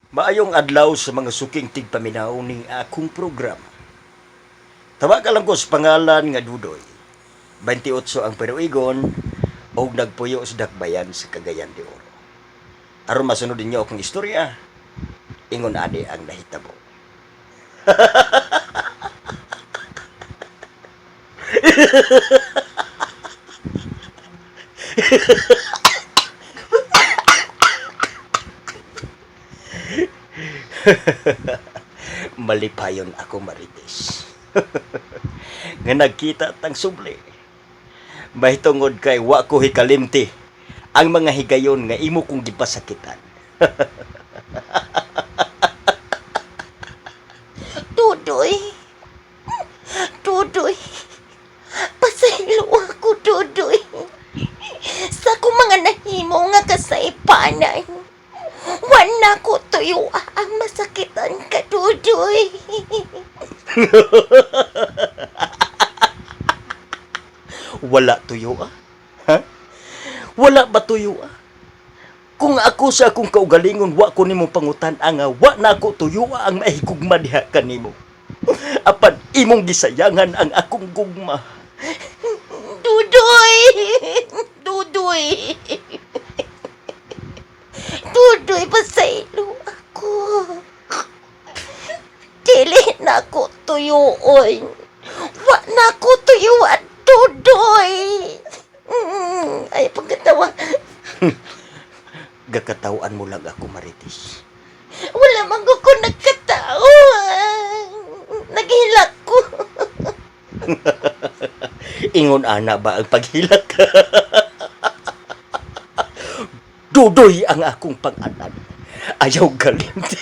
Maayong adlaw sa mga suking tigpaminaw ning akong programa. Tawagan lang ko sa pangalan nga Dudoy. 28 ang peruigon og nagpuyo sa Dakbayan sa Cagayan de Oro. Aron masunod ninyo akong istorya, ingon ani ang nahitabo. Malipayon ako, Marites, nga nagkita tang subli. Mahitungod kay wa ko hikalimti ang mga higayon nga imo kong gipasakitan. Dudoy. Dudoy. Pasaylo ako, Dudoy. Sa akong mga nahimo nga kasaypanan. Wala ko tuyo ang masakitan ka, Dudoy. Wala tuyo ah. Ha? Wala ba tuyo ah? Kung ako sa akong kaugalingon wa ko nimo pangutan ang nga wa na ako tuyo ah, ang mahigugma diha kanimo. Apan imong gisayangan ang akong gugma. Dudoy! Dudoy! Dudoy, pasaylo ako. Dili na ako tuyuon. Wa na ako tuyuan, Dudoy! Ay, pagkatawa. Gakatawan mo lang ako, Marites. Wala man ko nagkatao. Naghilak ko. Ingon ana ba ang paghilak? Dudoy ang akong pang-anan. Ayaw galimti.